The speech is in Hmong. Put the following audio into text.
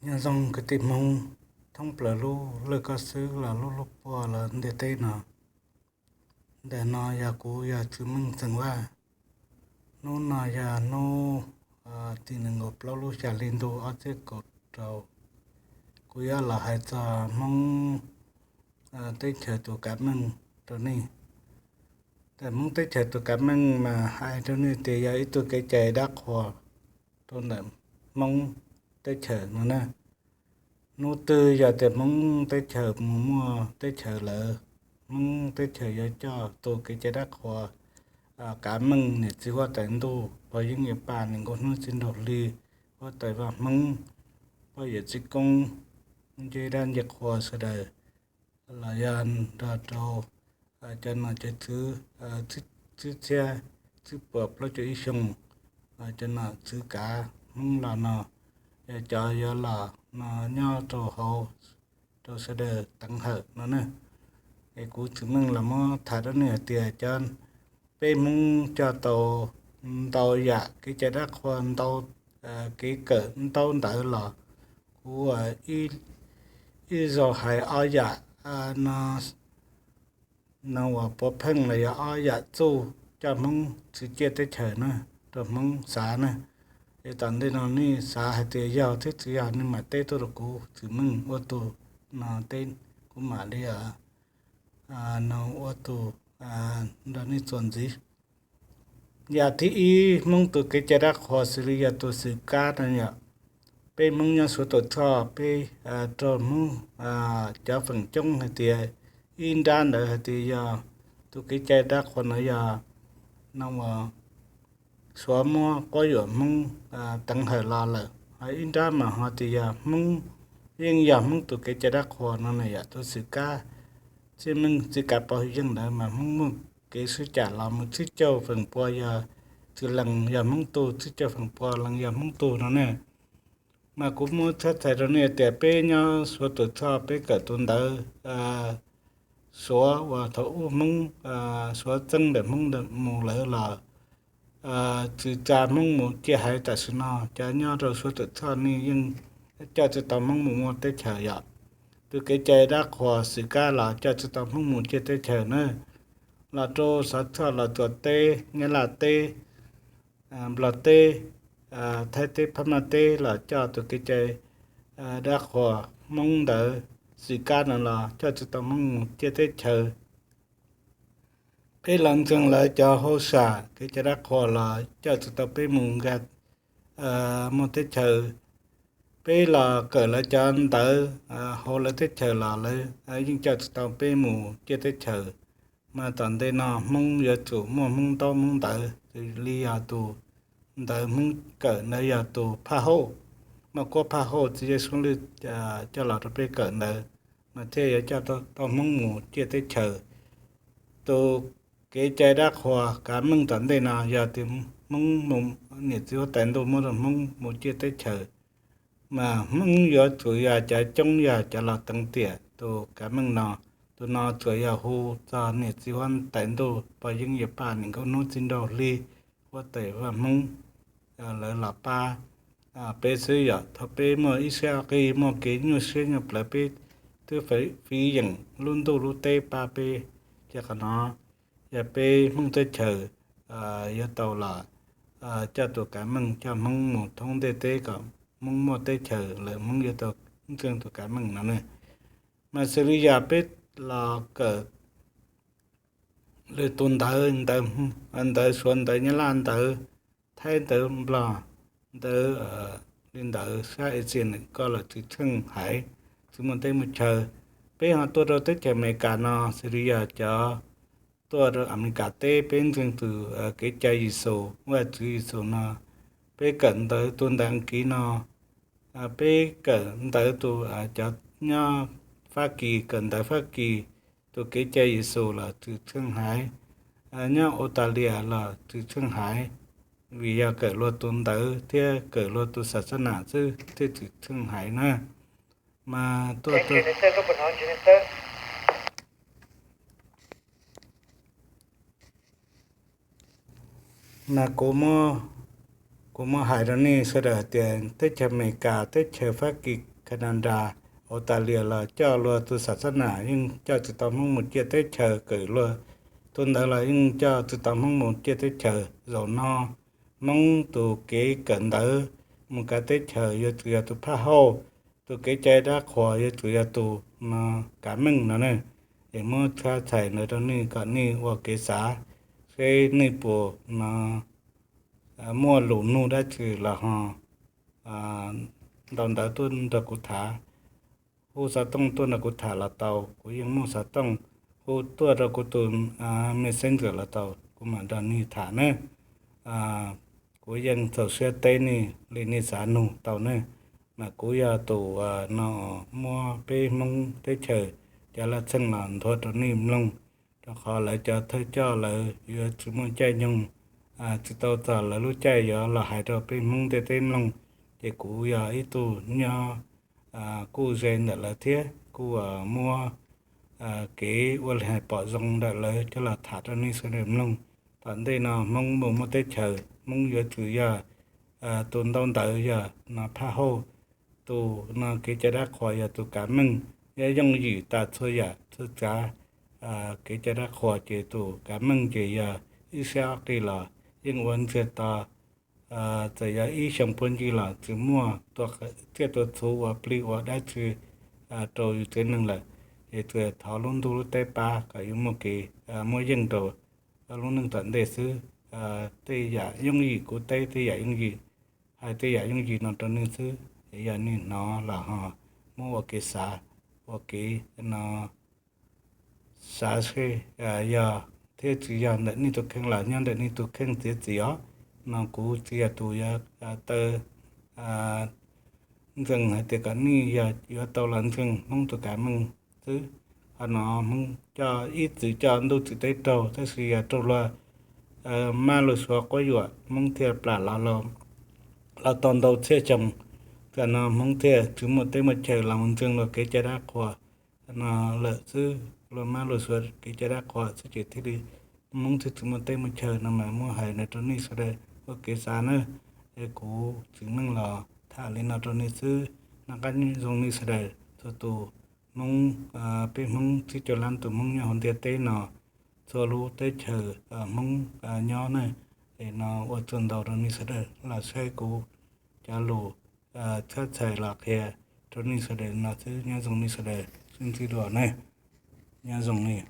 Nyob zoo kwv tij Hmoob thoob plaws lub laj koj xwb los lub lub puag los ntiaj teb no. Ntawm no yog kuv yog Tswv Meej Xeem Vaj. Hnub no yog hnub tim nees nkaum plaub lub xya hli ntuj ob txhiab kaum rau. Kuv yuav los hais txog Hmoob teb chaws tus kav meej rau nej. Ntawm Hmoob teb chaws tus kav meej mas hais rau nej tias yog ib tug kev cai dab qhuas rau ntawm Hmoob teb chaws no na. Hnub twg yog tias Hmoob teb chaws mus muaj teb chaws lawm, Hmoob teb chaws yuav coj tus kev cai dab qhuas kav meej niam txiv huab tais ntuj pog yeeb yawm paj nees nkaum hnub txhiab nrau hli, huab tais vaj Hmoob, pog yawm txiv koob, ncej dab ncej qhua sawv daws, los yog nrog rau cov nom cov tswv txwb txhiab txwb puas plaub caug ib xyoo, cov nom tswv kav Hmoob los no, yog cov yuav los no nyob rau hauv rau sawv daws teev hawm no na. Es kuv Tswv Meej los muab tham rau nej hais tias cov peb Hmoob coj tau ntau yam kev cai dab qhuas ntau kev kawm ntau ntawv los kuv ib zaug hais ob yam no, no uas puav pheej los yog ob yam txuj coj Hmoob txwv ciaj teb chaws na, rau Hmoob xav na. Es tom ntej no nej xav hais tias yog thiab tsis yog nej mam teb tuaj rau kuv Tswv Meej ua tus no teb, kuv mam li no ua tus nrog nej txuas ntxiv. Yam thib ib, Hmoob tus kev cai dab qhuas xws li yog tus xwm kab no yom. Peb Hmoob nyob Suav Tuam Tshoj peb raug Hmoob cov feem coob hais tias ib nrab ntawd hais tias yog tus kev cai dab qhuas no yog no uas Suav muab quab yuam Hmoob teev hawm los lawm, ho ib nrab mas ho tias yog Hmoob, yeej yog Hmoob tus kev cai dab qhuas no na yom. Tus xwm kab txij meej txiv kav pov hwm yeej ntawd mas Hmoob muaj kev swb cam los mus tsib caug feem pua yog txwm lees yog Hmoob tug, tsib caug feem pua lees yog Hmoob tug no ne. Mas kuv muab tshab txhais rau nej tias peb nyob Suav Tuam Tshoj peb kawm tus ntawv Suav uas thaum ub Hmoob Suav txeeb ntawm Hmoob mus lawm los txwm tsa Hmoob mus ciaj haiv tam sim no cov nyob rau Suav Tuam Tshoj nej yeej coj tsis tau Hmoob mus muaj teb chaws yom. Tus kev cai dab qhuas xwm kab los coj tsis tau Hmoob mus ciaj teb chaws na. Los rau Xov Tshoj los Txuas teb, Nyab Laj teb, Nplog teb, Thaib teb, Phab Maj teb los coj tus kev cai dab qhuas Hmoob ntawd xwm kab no los coj tsis tau Hmoob mus ciaj teb chaws. Peb los ntseeg lawv cov hauj sam kev cai dab qhuas los coj tsis tau peb mus nkag muaj teb chaws. Peb los kawm lawv cov ntawv hauv lawv teb chaws los lawv yeej coj tsis tau peb mus ciaj teb chaws. Mas tom ntej no Hmoob yuav tsum muaj Hmoob ntaub Hmoob ntawv, xws li yog tus ntawv Hmoob kawm ntawd yog tus phaj hauj, muaj kuab phaj hauj txiv yawg Suav Lwj coj los rau peb kawm ntawd, mas thiaj yuav coj tau Hmoob mus ciaj teb chaws. Tus kev cai dab qhuas kav meej tom ntej no yog tias Hmoob mus, niam txiv huab tais ntuj muab rau Hmoob mus ciaj teb chaws, mas Hmoob yuav tsum yog cov coob yog cov los teev tiam tus kav meej no. Tus no tsuas yog hu txog niam txiv huab tais ntuj pog yeeb yawm paj nees nkaum hnub txhiab nrau hli, huab tais vaj Hmoob, lawv los pab peb xwb yom. Thaum peb muaj ib siab qig muaj kev nyuaj siab nyuaj plawv peb twb fiv yeem lub ntuj lub teb pab peb. Ces qhov no yog peb Hmoob teb chaws yuav tau los coj tus kav meej coj Hmoob mus thoob ntiaj teb kom Hmoob muaj teb chaws lawm Hmoob yuav tau ntseeg tus kav meej no ne. Mas xws li yog peb los kawm lwm tus ntawv, ntawv Suav, ntawv Nyab Laj, ntawv Thaib, ntawv Nplog, ntawv li ntawd sab Asia ko los tsis tsheej haiv, tsis muaj teb muaj chaw. Peb ho tuaj rau teb chaws Amelikas no xws li yog cov tuaj rau Amelikas teb peb ntseeg tus kev cai Yexus, Vajtswv Yexus no, peb kawm ntawv tus ntawv Askiv no, peb kawm ntawv tus, cov nyob Fab Kis kawm ntawv Fab Kis tus kev cai Yexus los tsis tsheej haiv, nyob Australia los tsis tsheej haiv, vim yog kawm luag tus ntawv thiab kawm luag tus xas xas nas xwb thiaj tsis tsheej haiv na. Mas tuaj mas kuv, kuv muab hais rau nej sawv daws hais tias teb chaws Amelikas, teb chaws Fab Kis Canada, Australia los coj luag tus xab xab nam yeej coj tsis tau Hmoob mus ciaj teb chaws kawm luag. Tus ntawd los yeej coj tsis tau Hmoob mus ciaj teb chaws. Zaum no Hmoob tus kev kawm ntawv mus kav teb chaws yuav tsum yog tus phaj hauj, tus kev cai dab qhuas yuav tsum yog tus no kav meej no ne. Es muab tshab txhais ntawd rau nej kom nej ua kev xav, seb nej puas no muaj lus nug dab tsi los ho ntau ntawv tuaj nrog kuv tham, hu xov tooj tuaj nrog kuv tham los tau, kuv yeej muaj xov tooj, hu tuaj rau kuv tus Messenger los tau, kuv mam nrog nej tham na. Kuv yeej txaus siab teb nej li nej xav nug tau ne. Mas kuv yog tus no muab peb Hmoob teb chaws cov laj txheej los nthuav rau nej mloog, rau qhov lawv cov thawj coj lawv yuav tsis muaj caij nyoog, tsis tau txog lawv lub caij yuav los hais rau peb Hmoob ntiaj teb mloog. Ces kuv yog ib tug nyob kuj ze ntawm lawv thiab kuj muab kev ua li hais pom zoo ntawm lawv coj los tham rau nej sawv daws mloog. Tom ntej no Hmoob mus muaj teb chaws, Hmoob yuav tsum yog tus ntau ntawv yog no phaj hauj, tus no kev cai dab qhuas yog tus kav meej, yooj yim tas txhua yam txhua tsav. Kev cai dab qhuas ces tus kav meej ces yog ib sab ob qig los yeej ua ntxiag to, txawm yog ib xyoo puag ncig los tsis muaj tua tsiaj tua txhu ua plig ua dab tsi rau yus tsev neeg lawm. Ces tsuas thov lub ntuj lub teb pab kom yuav muaj kev muaj yeej rau lub neej tom ntej xwb. Tej yam yooj yim kuv teb tej yam yooj yim, hais tej yam yooj yim no rau nej xwb, yog nej hnov los ho muab ua kev xav, ua kev no xav seb yog thiab tsis yog ntawm nej tus kheej los nyob ntawm nej tus kheej txiav txim os. No kuv tsis yog tus yuav taw ntxees hais tias kom nej yog yuav tau los ntseeg Hmoob tus kav meej xwb. Qhov no Hmoob coj ib txwm coj ntuj tsim teb raug, tab sis yog raug luag mab luag suav quab yuam Hmoob thiaj plam los tau ntau txhiaj xyoo. Tam no Hmoob thiaj tsis muaj teb muaj chaw los mus ntseeg luag kev cai dab qhuas no lawm xwb. Luag mab luag suav kev cai dab qhuas xwb ces thiaj li Hmoob thiaj tsis muaj teb muaj chaw no mas muab hais no rau nej sawv daws ua kev xav na. Es kuv txiv neej los tham li no rau nej xwb, noj qab nyob zoo nej sawv daws txhua tus. Hmoob, peb Hmoob tsib caug lab tus Hmoob nyob hauv ntiaj teb no, txhua lub teb chaws Hmoob nyob na. Es no ua tsaug ntau rau nej sawv daws los saib kuv cov lus tshab txhais los qhia rau nej sawv daws no xwb. Nyob zoo nej sawv daws, sib ntsib dua na. Nyob zoo nej.